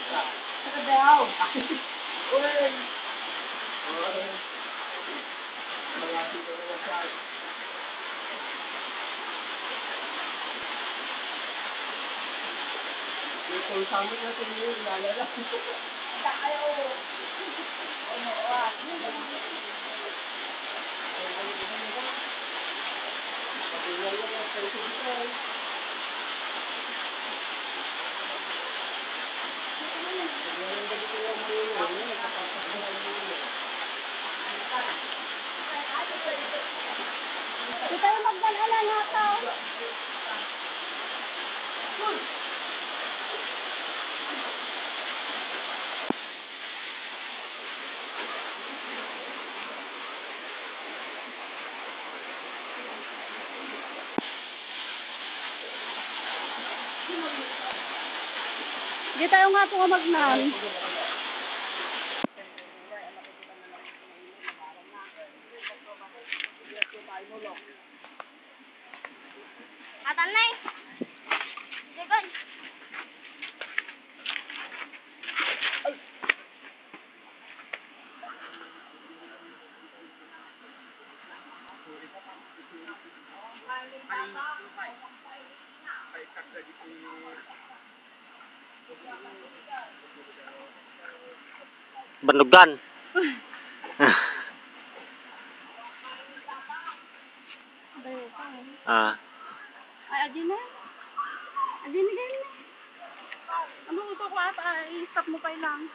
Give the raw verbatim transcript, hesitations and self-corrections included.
Saka daw. May pulsamit na tingin, lalala. Tayo. Ano, ah? Di tayo magdala na nga to. Di tayo nga tumamagnan. Atal na eh. Sige, Gon. Bandugan. Ah. Ay, adi na. Adi na, adi na. Ano, uto ko ata, i-stop mo pa lang.